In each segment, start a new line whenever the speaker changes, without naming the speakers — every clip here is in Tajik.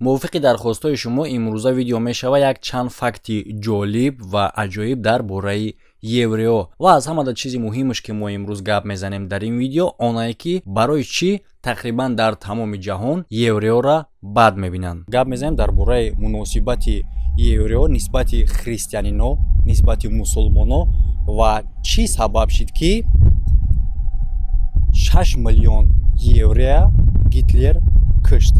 Мувофиқи дархостҳои шумо имрӯза видео мешава як чанд факти ҷолиб ва аҷоиб дар бораи еврео. Ва аз ҳамада чизи муҳимаш, ки мо имрӯз гап мезанем дар ин видео, онае, ки барои чӣ тақрибан дар тамоми ҷаҳон евреора бад мебинанд. Гап мезанем дар бораи муносибати еврео нисбати христианино, нисбати мусулмоно ва чӣ сабаб шид, ки 6 миллион еврея Гитлер кушт.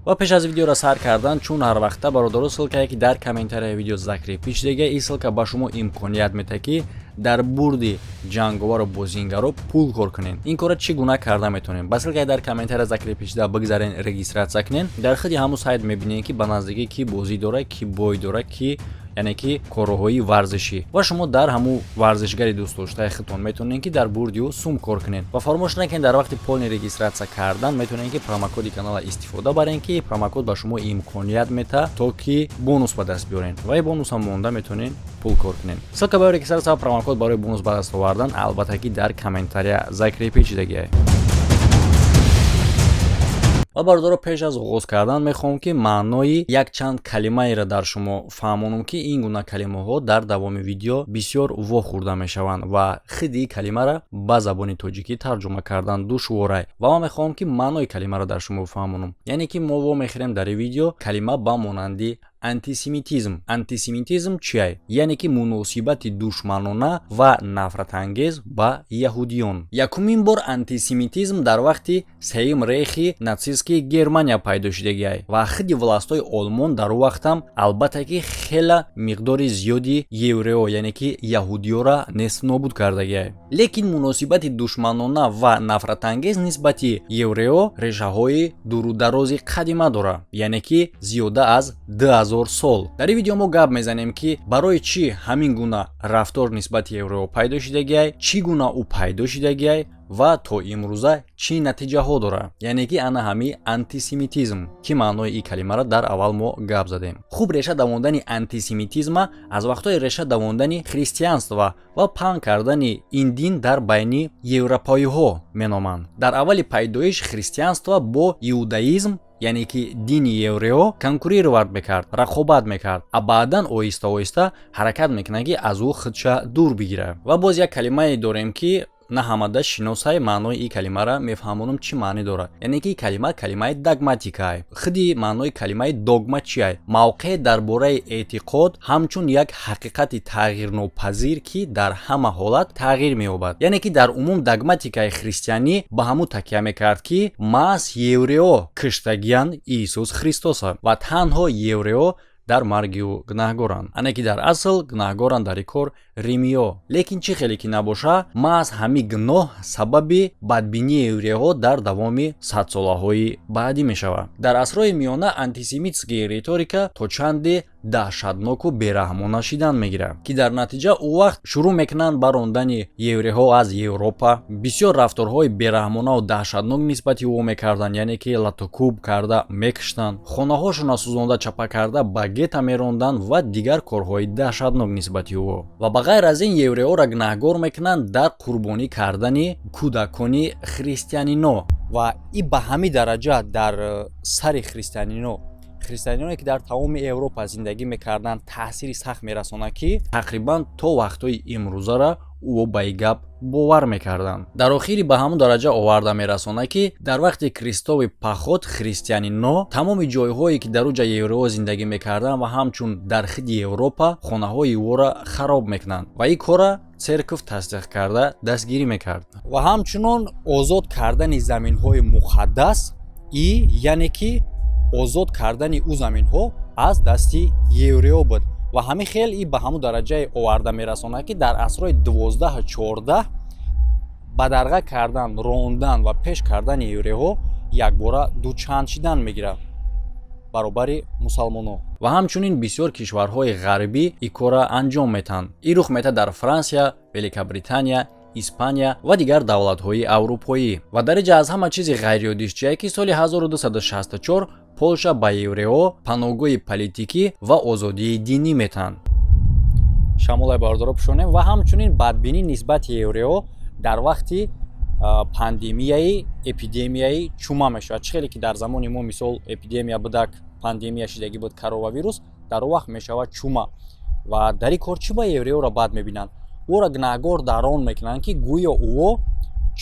Ва пеш аз видеоро сар кардан, чун ҳар вақта, бародаро, ссылка е, ки дар комментарияи видео закрепить шудага, ин ссылка ба шумо имконият медиҳад, ки дар бурди ҷанговару бозингаро пул кор кунед. Ин корро чӣ гуна карда метавонем? Ба ссылка и дар комментария закрепить шуда бигзарен, регистрация кунед. Дар худи ҳамун сайт мебинед, ки ба наздикӣ ки бозӣ дора, ки бой дора, ки, яъне ки корҳои варзишӣ, ва шумо дар ҳамун варзишгари дӯстдоштаи худтон метавонед, ки дар бурди ӯ сум кор кунед. Ва фаромӯш накунед, дар вақти полный регистрация кардан метавонед, ки промокоди канала истифода барен, ки промокод ба шумо имконият метаҳад, то ки бонус ба даст биёред ва ин бонусам монда метавонед пул кор кунед. Ссылка барои регистрация ва промокод барои бонус ба даст овардан, албатта, ки дар комментария закрепить шудагиа. Ва, бародаро, пеш аз оғоз кардан мехоҳам, ки маънои якчанд калимаеро дар шумо фаҳмонам, ки ин гуна калимаҳо дар давоми видео бисёр вохӯрда мешаванд ва хиди калимаро ба забони тоҷикӣ тарҷума кардан душворай. Ва ман мехоҳам, ки маънои калимаро дар шумо фаҳмонам. Яъне ки мо вомехӯрем дар ин видео калима ба монанди антисемитизм. Антисемитизм чия? Яъне ки муносибати душманона ва нафратангез ба яҳудиён. Якумин бор антисемитизм дар вақти Сеюм Рейхи нацистскии Германия пайдо шудагиай ва худи власть ҳои Олмон дар он вақтам, албатта, ки хела миқдори зиёди еврео, яъне ки яҳудиёра несту нобуд кардагиай. Лекин муносибати душманона ва нафратангез нисбати еврео решаҳои дурударози қадима дорад, яъне ки зиёда аз 2000 сол. Дар ин видео мо гап мезанем, ки барои чӣ ҳамин гуна рафтор нисбати еврео пайдо шудагиай, чӣ гуна ӯ пайдо шудагиай ва то имрӯза чӣ натиҷаҳо дорад. Яъне ки ана ҳами антисемитизм, ки маънои ин калимаро дар аввал мо гап задем. Хуб, реша давондани антисемитизма аз вақтҳои реша давондани христианство ва паҳн кардани ин дин дар байни европоиҳо меноманд. Дар аввали пайдоиш христианство бо иудаизм, яъне ки дини еврео, конкурировать мекард, рақобат мекард, а баъдан оҳиста оҳиста ҳаракат мекунад, ки аз ӯ худша дур бигирад. Ва боз як калимае дорем, ки на ҳамада шиносай. Маънои ин калимаро мефаҳмонам, чӣ маънӣ дорад. Яъне ки калима калимаи догматикай. Худи маънои калимаи догма чиай? Мавқеъ дар бораи эътиқод ҳамчун як ҳақиқати тағйирнопазир, ки дар ҳама ҳолат тағйир меёбад. Яъне ки дар умум догматикаи христианӣ ба ҳамун такя мекард, ки маҳз еврео киштагиян Иисус Христоса ва танҳо еврео дар марги ӯ гунаҳгоранд, ане ки дар асл гунаҳгоранд дар ин кор римиё. Лекин чӣ хеле ки набоша, маҳз ҳамин гуноҳ сабаби бадбинии евреҳо дар давоми садсолаҳои баъдӣ мешавад. Дар асрҳои миёна антисемитский риторика то чанде даҳшатноку бераҳмона шидан мегирад, ки дар натиҷа ӯ вақт шурӯъ мекунанд ба рондани евреҳо аз Европа. Бисёр рафторҳои бераҳмонаву даҳшатнок нисбати ӯ мекарданд, яъне ки латукӯб карда мекуштанд, хонаҳошонро сӯзонда, чапа карда ба гетто меронданд ва дигар корҳои даҳшатнок нисбати ӯ. Ва ба ғайр аз ин евреҳоро гунаҳгор мекунанд дар қурбонӣ кардани кӯдакони христианино. Ва и ба ҳамин дараҷа дар сари христианино, христианиноне, ки дар тамоми Европа зиндагӣ мекарданд, таъсири сахт мерасонад, ки тақрибан то вақтҳои имрӯзара ӯ ба ин гап бовар мекарданд. Дар охири ба ҳамон дараҷа оварда мерасонад, ки дар вақти крестовый поход христианино тамоми ҷойҳое, ки дар уҷа евреҳо зиндагӣ мекарданд ва ҳамчун дар хиди Европа, хонаҳои ӯро хароб мекунанд ва ин корра церковь тасдиқ карда дастгирӣ мекард. Ва ҳамчунон озод кардани заминҳои муқаддас и, яъне ки озод кардани ӯ заминҳо аз дасти евреҳо буд. Ва ҳамин хел и ба ҳамон дараҷае оварда мерасонад, ки дар асрҳои 12-14 бадарға кардан, рондан ва пеш кардани евреҳо якбора дучанд шидан мегирад баробари мусалмонон. Ва ҳамчунин бисёр кишварҳои ғарбӣ ин корра анҷом метаҳанд. Ин рух метаҳад дар Франсия, Великобритания, Испания ва дигар давлатҳои аврупоӣ. Ва дар инҷа аз ҳама чизи ғайриоддиш чие, ки соли 1264 Полша ба евреҳо паноҳгоҳи политикӣ ва озодии динӣ метаҳанд. Шамолай, бародаро, пӯшонем. Ва ҳамчунин бадбинӣ нисбати евреҳо дар вақти Пандемияи, эпидемияи чума мешавад. Чӣ хеле ки дар замони мо, мисол, эпидемия будак, пандемия шидагӣ буд, коронавирус, дар он вақт мешавад чума. Ва дар ин кор чӣ ба евреёро бад мебинанд? Ӯро гунаҳгор дар он мекунанд, ки гӯё ӯо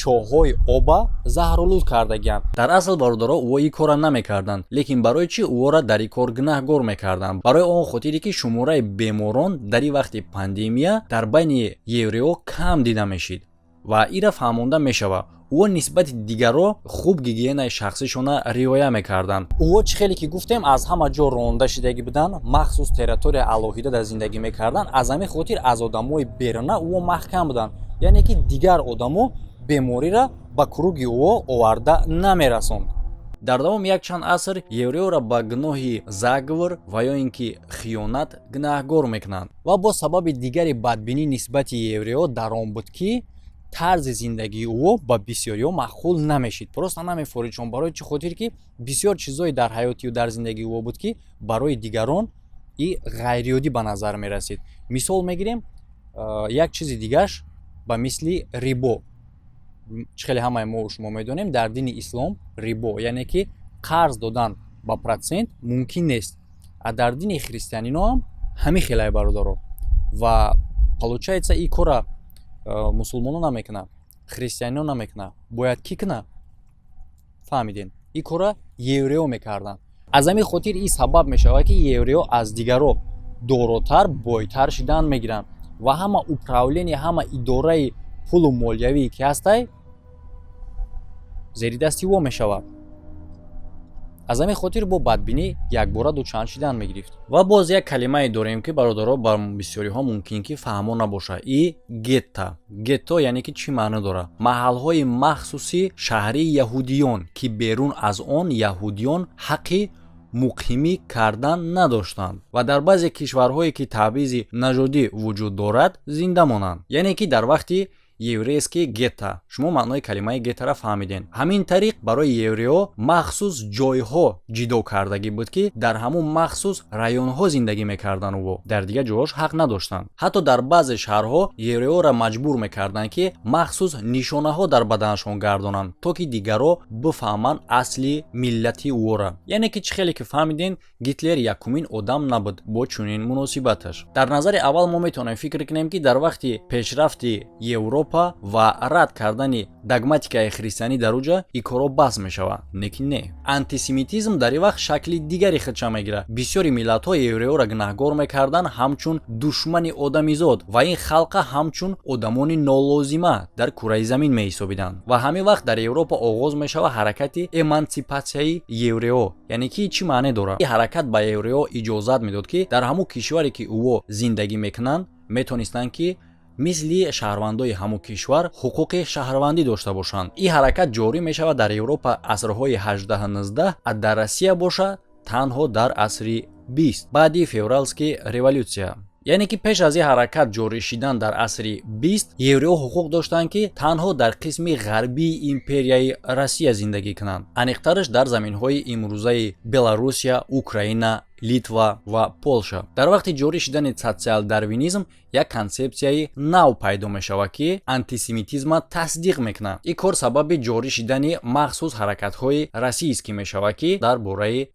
чоҳҳои оба заҳролуд кардагианд. Дар асл, бародаро, ӯо ин корра намекарданд, лекин барои чӣ ӯоро дар ин кор гунаҳгор мекарданд? Барои он хотире, ки шумораи беморон дар ин вақти пандемия дар байни евреҳо кам дида мешид. Ва ира фаҳмонда мешавад, ӯо нисбати дигарро хуб гигиенаи шахсишона риоя мекарданд. Ӯо, чӣ хеле ки гуфтем, аз ҳама ҷо ронда шидагӣ буданд, махсус территория алоҳида дар зиндагӣ мекарданд. Аз ҳамин хотир аз одамои беруна ӯо маҳкам буданд, яъне ки дигар одамо бемориро ба круг и ӯо оварда намерасонд. Дар давоми якчанд аср евреёро ба гуноҳи заговор ва ё ин ки хиёнат гунаҳгор мекунанд. Ва боз сабаби дигари бадбинӣ нисбати евреҳо дар он буд, ки тарзи зиндагии ӯ ба бисёриҳо маъқул намешид, просто намефорид. Чун барои чӣ хотир ки бисёр чизҳое дар ҳаёти дар зиндагии ӯ буд, ки барои дигарон и ғайриоддӣ ба назар мерасид. Мисол мегирем, як чизи дигарш ба мисли рибо. Чӣ хеле ҳамаи мо шумо медонем, дар дини ислом рибо, яъне ки қарз додан ба процент, мумкин нест, а дар дини христианино ҳам ҳамин хелай, бародаро. Ва получается, ин кора мусулмоно намекунад, христианино намекунад, бояд кӣ кунад? Фаҳмидем, ин кора еврео мекарданд. Аз ҳамин хотир ин сабаб мешавад, ки еврео аз дигаро доротар, бойтар шидан мегиранд ва ҳама управление, ҳама идораи пулу молиявие ки ҳастай, зери дасти ӯ мешавад. Аз ҳамин хотир бо бадбинӣ якбора дучанд шидан мегирифт. Ва боз як калимае дорем, ки, бародаро, ба бисёриҳо мумкин ки фаҳмо набошад. И гетто. Гетто яъне ки чӣ маъно дорад? Маҳалҳои махсуси шаҳрии яҳудиён, ки берун аз он яҳудиён ҳаққи муқимӣ кардан надоштанд ва дар баъзе кишварҳое, ки табъизи нажодӣ вуҷуд дорад, зинда монанд. Яъне ки дар вақти еврейский гетто, шумо маънои калимаи геттора фаҳмидем. Ҳамин тариқ барои евреҳо махсус ҷойҳо ҷидо кардагӣ буд, ки дар ҳамун махсус районҳо зиндагӣ мекарданд. Ӯ дар дигар ҷойҳош ҳақ надоштанд. Ҳатто дар баъзе шаҳрҳо евреҳоро маҷбур мекарданд, ки махсус нишонаҳо дар баданашон гардонанд, то ки дигарро бифаҳманд асли миллати ӯро. Яъне ки чӣ хеле ки фаҳмидем, Гитлер якумин одам набуд бо чунин муносибаташ. Дар назари аввал мо метавонем фикр кунем, ки дар вақти пешрафти Европа ва рад кардани догматикаи христианӣ дар уҷа ин корҳо бас мешавад. Лекин не, антисемитизм дар ин вақт шакли дигари худша мегирад. Бисёри миллатҳо евреҳоро гунаҳгор мекарданд ҳамчун душмани одамизод ва ин халқа ҳамчун одамони нолозима дар кураи замин меҳисобиданд. Ва ҳамин вақт дар Европа оғоз мешавад ҳаракати эмансипатсияи евреҳо. Яъне ки чӣ маъне дорад? Ин ҳаракат ба евреҳо иҷозат медод, ки дар ҳамун кишваре, ки ӯо зиндагӣ мекунанд, метонистанд, ки мисли шаҳрвандои ҳамун кишвар ҳуқуқи шаҳрвандӣ дошта бошанд. Ин ҳаракат ҷорӣ мешавад дар Европа асрҳои 18-19, а дар Россия боша танҳо дар асри 20, баъди Февралский революция. Яъне ки пеш аз ин ҳаракат ҷорӣ шидан дар асри 20 евреҳо ҳуқуқ доштанд, ки танҳо дар қисми ғарбии империяи Россия зиндагӣ кунанд, аниқтараш дар заминҳои имрӯзаи Беларусия, Украина, Литва ва Полша. Дар вақти ҷорӣ шидани социал-дарвинизм як консепсияи нав пайдо мешавад, ки антисемитизма тасдиқ мекунад. Ин кор сабаби ҷорӣ шидани махсус ҳаракатҳои расистский мешавад, ки дар бораи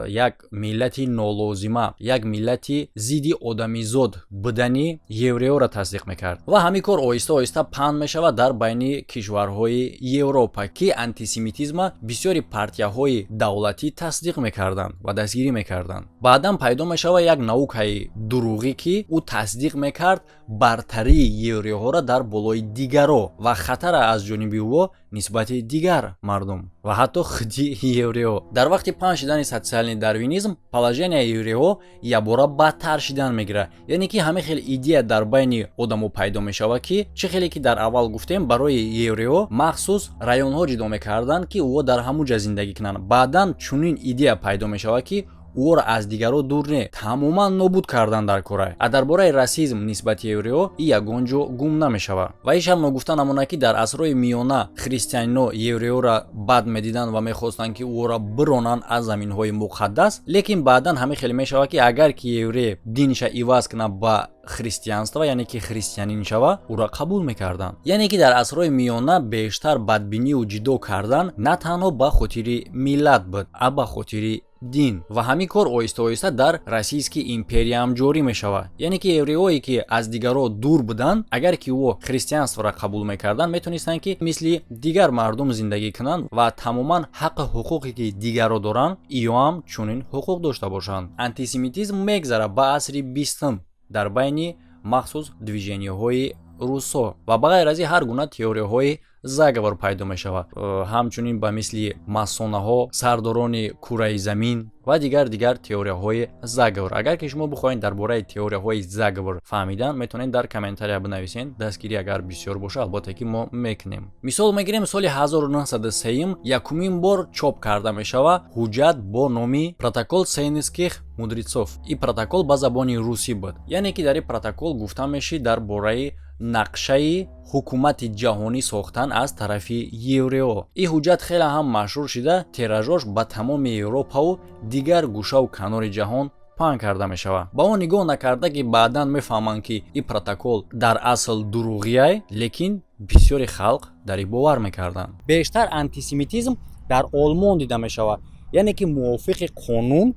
як миллати нолозима, як миллати зидди одамизод будани евреҳоро тасдиқ мекард. Ва ҳамин кор оҳиста оҳиста паҳн мешавад дар байни кишварҳои Европа, ки антисемитизма бисёри партияҳои давлатӣ тасдиқ мекарданд ва дастгирӣ мекарданд. Баъдан пайдо мешавад як наука и дурӯғӣ, ки ӯ тасдиқ мекард бартарии евреҳоро дар болои дигаро ва хатара аз ҷониби ӯ нисбати дигар мардум ва ҳатто худи евреҳо. Дар вақти паҳн шидани социальный дарвинизм положение евреҳо якбора бадтар шидан мегирад. Яъне ки ҳамин хел идея дар байни одамо пайдо мешавад, ки чӣ хеле ки дар аввал гуфтем, барои евреҳо махсус районҳо ҷудо мекарданд, ки ӯ дар ҳамун ҷа зиндагӣ кунанд. Баъдан чунин идея пайдо мешавад, ки Ӯро аз дигарро дур не, тамоман нобуд кардан дар кора. А дар бораи расизм нисбати евреҳо и ягон ҷо гум намешавад. Ва ишам ногуфта намонад, ки дар асрҳои миёна христианино евреҳоро бад медиданд ва мехостанд, ки ӯро биронанд аз заминҳои муқаддас. Лекин баъдан ҳамин хеле мешавад, ки агар ки евре динша иваз кунад ба христианство, яъне ки христианин шава, ӯро қабул мекарданд. Яъне ки дар асрҳои миёна бештар бадбинию ҷидо кардан на танҳо ба хотири миллат буд, а ба хотири дин. Ва ҳамин кор оҳиста оҳиста дар Российский империяам ҷорӣ мешавад. Яъне ки евреҳое, ки аз дигарҳо дур буданд, агар ки ӯ христианствора қабул мекарданд, метонистанд, ки мисли дигар мардум зиндагӣ кунанд ва тамоман ҳаққу ҳуқуқе, ки дигарро доранд, иёам чунин ҳуқуқ дошта бошанд. Антисемитизм мегзарад ба асри 20-ум дар байни махсус движениҳои русҳо ва ба ғайр аз ин ҳар гуна теорияҳои заговор пайдо мешавад, ҳамчунин ба мисли масонаҳо, сардорони кураи замин ва дигар теорияҳои заговор. Агар ки шумо бихоҳед дар бораи теорияҳои заговор фаҳмидан, метавонед дар комментария бинависед. Дастгирӣ агар бисёр боша, албатта ки мо мекунем. Мисол мегирем, соли 1903 якумин бор чоп карда мешавад ҳуҷҷат бо номи «Протокол сионистских мудрецов». Ин протокол ба забони русӣ буд. Яъне ки дар ин протокол гуфта мешид дар бораи нақшаи ҳукумати ҷаҳонӣ сохтан аз тарафи еврео. Ин ҳуҷҷат хеле ҳам машҳур шида, тиражош ба тамоми Европаву дигар гӯшаву канори ҷаҳон паҳн карда мешавад. Ба он нигоҳ накарда, ки баъдан мефаҳманд, ки ин протокол дар асл дурӯғияй, лекин бисёри халқ дар ин бовар мекарданд. Бештар антисемитизм дар Олмон дида мешавад. Яъне ки мувофиқи қонун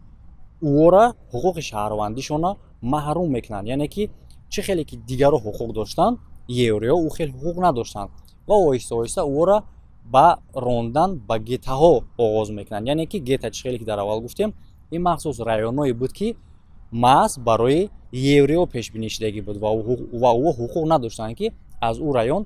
ӯора ҳуқуқи шаҳрвандишона маҳрум мекунанд. Яъне ки чӣ хеле ки дигарро ҳуқуқ доштанд, евреҳо ӯ хел ҳуқуқ надоштанд ва оҳиста оҳиста ӯро ба рондан ба геттаҳо оғоз мекунанд. Яъне ки гетта, чӣ хеле ки дар аввал гуфтем, ин махсус районҳое буд, ки маҳз барои евреҳо пешбинӣ шудагӣ буд ва ӯ ҳуқуқ надоштанд, ки аз ӯ район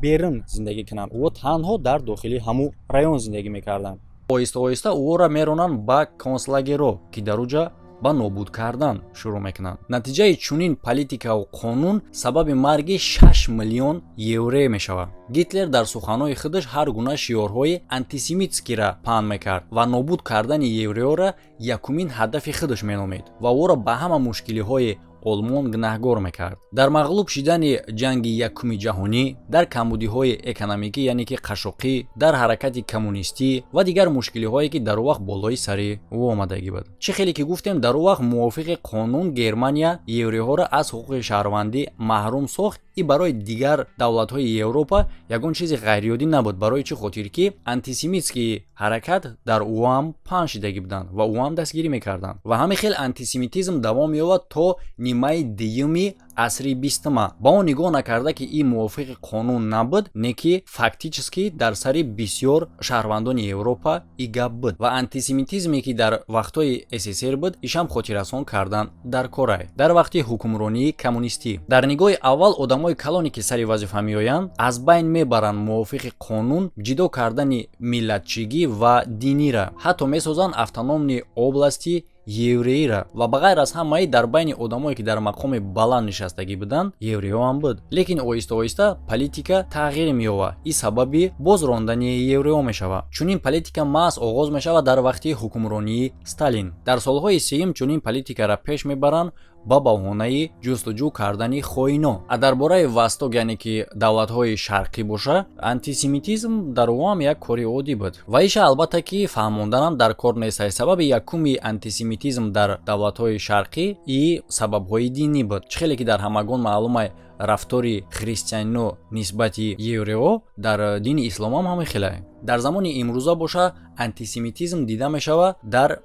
берун зиндагӣ кунанд. Ӯ танҳо дар дохили ҳамун район зиндагӣ мекарданд. Оҳиста оҳиста ӯро меронанд ба концлагерҳо, ки дар уҷа ба нобуд кардан шурӯъ мекунанд. Натиҷаи чунин политикаву қонун сабаби марги 6 миллион еврей мешавад. Гитлер дар суханҳои худаш ҳар гуна шиорҳои антисемитскиро паҳн мекард ва нобуд кардани евреҳоро якумин ҳадафи худаш меномид ва ӯро ба ҳама мушкилиҳои Олмон гунаҳгор мекард. Дар мағлуб шидани ҷанги якуми ҷаҳонӣ, дар камбудиҳои экономикӣ, яъне ки қашшоқӣ, дар ҳаракати коммунистӣ ва дигар мушкилиҳое, ки дар он вақт болои сари ӯ омадагӣ буд. Чӣ хеле ки гуфтем, дар он вақт мувофиқи қонун Германия евреҳоро аз ҳуқуқи шаҳрвандӣ маҳрум сохт. И барои дигар давлатҳои Европа ягон чизи ғайриоддӣ набуд. Барои чӣ хотир ки антисемитский ҳаракат дар ӯам паҳн шидагӣ буданд ва ӯам дастгирӣ мекарданд. Ва ҳамин хел антисемитизм давом меёбад то нимаи дуюми асри 20-ума. Ба он нигоҳ накарда, ки ин мувофиқи қонун набуд, не ки фактически дар сари бисёр шаҳрвандони Европа и гап буд. Ва антисемитизме, ки дар вақтҳои СССР буд, ишам хотиррасон кардан дар корай. Дар вақти ҳукмронии коммунистӣ дар нигоҳи аввал одамои калоне, ки сари вазифа меоянд, аз байн мебаранд мувофиқи қонун ҷидо кардани миллатчигӣ ва динира. Ҳатто месозанд автономный области евреира. Ва ба ғайр аз ҳамаи, дар байни одамое, ки дар мақоми баланд нишастагӣ буданд, евреҳо ҳам буд. Лекин оҳиста оҳиста политика тағйир меёбад и сабаби боз рондани евреҳо мешавад. Чунин политика маҳз оғоз мешавад дар вақти ҳукмронии Сталин. Дар солҳои 30-ум чунин политикаро пеш мебаранд ба баҳонаи ҷустуҷӯ кардани хоино. А дар бораи Восток, яъне ки давлатҳои шарқӣ боша, антисемитизм дар ӯ ҳам як кори оддӣ буд. Ва иша, албатта, ки фаҳмонданам дар кор нест. Сабаби якуми антисемитизм дар давлатҳои шарқӣ и сабабҳои динӣ буд. Чӣ хеле ки дар ҳамагон маълума, рафтори христианино нисбати евреҳо дар дини ислом ҳам ҳамин хелае. Дар замони имрӯза боша, антисемитизм дида мешавад дар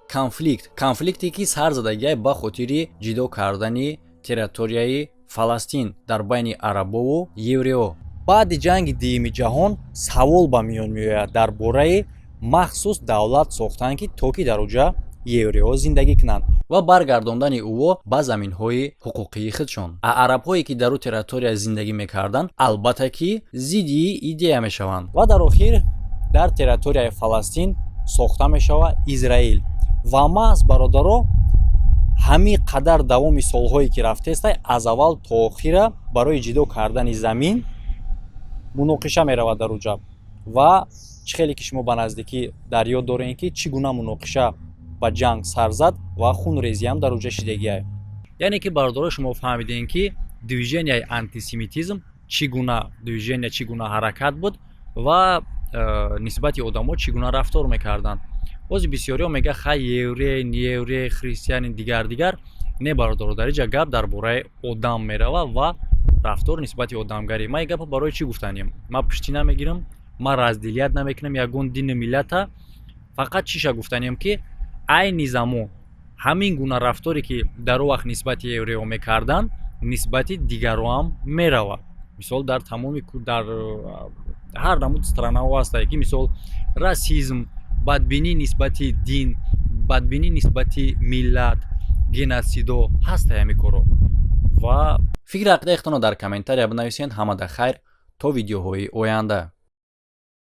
конфликте, ки сар задагиай ба хотири ҷидо кардани территорияи Фаластин дар байни арабову евреҳо. Баъди ҷанги дуюми ҷаҳон савол ба миён меояд дар бораи махсус давлат сохтан, ки то ки дар оҷа евреҳо зиндагӣ кунанд ва баргардондани ӯо ба заминҳои ҳуқуқии худшон. А арабҳое, ки дар ӯ территория зиндагӣ мекарданд, албатта ки зидди идея мешаванд. Ва дар охир дар территорияи Фаластин сохта мешавад Израил. Ва маҳз, бародаро, ҳамин қадар давоми солҳое, ки рафтестай, аз аввал то охира барои ҷидо кардани замин муноқиша меравад дар уҷа. Ва чӣ хеле ки шумо ба наздикӣ дар ёд дорем, ки чӣ гуна муноқиша Ба ҷанг сар зад ва хунрезиам дар уҷа шидагиай. Яъне ки, бародаро, шумо фаҳмидем, ки движенияи антисемитизм чӣ гуна движения, чӣ гуна ҳаракат буд ва нисбати одамо чӣ гуна рафтор мекарданд. Бози бисёриҳо мегӯяд: «Хай, еврей, не еврей, христианин, дигар, дигар». Не, бародаро, дар инҷа гап дар бораи одам меравад ва рафтор нисбати одамгарӣ. Ман ин гапро барои чӣ гуфтанем? Ман пуштӣ намегирам, ман разделять намекунам ягон дину миллата. Фақат чиша гуфтанем, ки айни замон ҳамин гуна рафторе, ки дар он вақт нисбати евреҳо мекарданд, нисбати дигарҳоам меравад. Мисол, дар тамоми, дар ҳар намуд странаҳо ҳастае, ки, мисол, расизм, бадбинӣ нисбати дин, бадбинӣ нисбати миллат, геноцидо ҳастае, ҳамин корро. Ва фикри ақидаи худтонро дар комментария бинависед. Ҳамада хайр, то видеоҳои оянда.